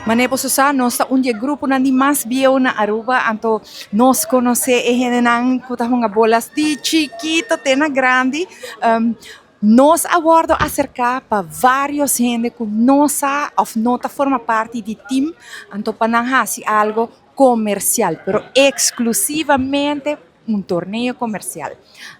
Manera boso sa, nos ta un di e gruponan di mas bieu na Aruba, anto nos conoce e hendenan cu ta hunga bolas di chikito te na grandi. Nos a wordo acerca pa varios hende cu no sa of no ta forma parti di team, anto pa nan haci algo comercial, pero exclusivamente un torneo comercial.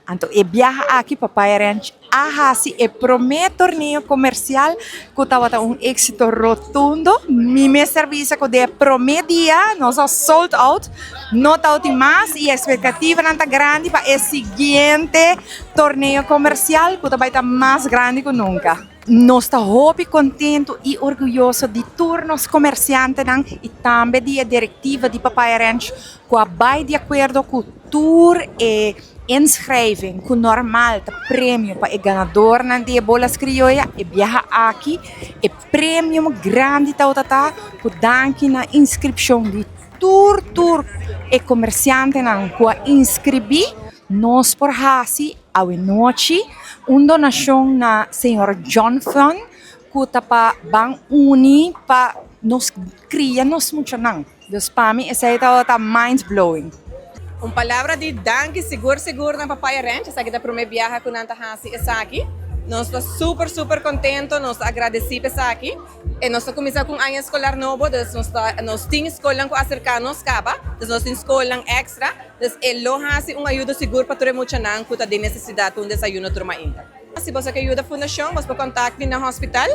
Anto e biaha aki Papaya Ranch a haci e prome torneo comercial cu tabata un exito rotundo. Mi mester bisa cu den e prome dia nos a sold out, no tabatin mas y expectativanan ta grandi pa e siguiente torneo comercial cu ta bay ta mas grandi cu nunca. Nos ta hopi contento y orguyoso di tur nos comerciantenan y tambe di e directiva di Papaya Ranch cu a bay di acuerdo cu tur e inschrijving cu normal ta premio pa e ganadornan di e Bolas Criolla. E biaha aki e premio grandi tabata ta cu danki na inscripcion di tur tur e comerciantenan cu a inscribi nos por haci awenochi un donacion na señor John Fun cu ta pa ban uni pa nos cria nos muchanan. Dus pa mi esey tabata mind blowing. Un palabra di danki sigur sigur na Papaya Ranch, esaki ta prome biaha cu nan ta haci esaki. Nos ta super super contento, nos ta agradeci pa esaki. E nos ta cuminsa cu un aña escolar nobo, dus nos ta nos tin scolnan cu acerca nos caba, dus nos tin scolnan extra, dus e lo haci un ayudo sigur pa tur e muchanan cu ta den necesidad pa un desayuno tur mainta. Si boso ke yuda fundacion, bos por contact mi na hospital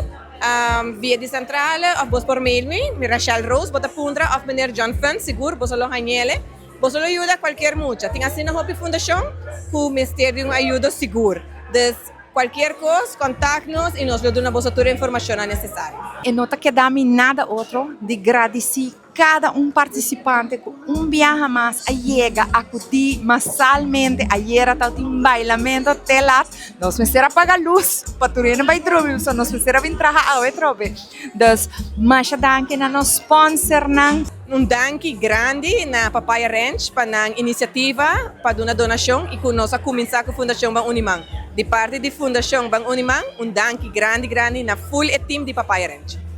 via di centrale of bos por mail mi, mi Rachel Roos, bo ta puntra of meneer John Fun, sigur boso lo hañele. Boso lo yuda cualkier mucha. Tin asina hopi fundacion cu mester di un ayudo sigur. Dus cualkier cos, contact nos y nos lo duna boso tur e informacionnan necesario. E no ta keda mi nada otro di gradici Kada un partisipante ku un biaha mas a yega akudí masalmente. Ayera tabatin bailamentu te lat. Nos mester a paga lus pa tur hende bai drumi, pasobra nos mester a bin traha awe atrobe. Dus, masha danki na nos sponsornan. Un danki grandi na Papaya Ranch pa nan inisiativa pa duna donashon i ku nos a kuminsá ku Fundashon Ban Uniman. Di parti di Fundashon Ban Uniman, un danki grandi grandi na ful e tim di Papaya Ranch.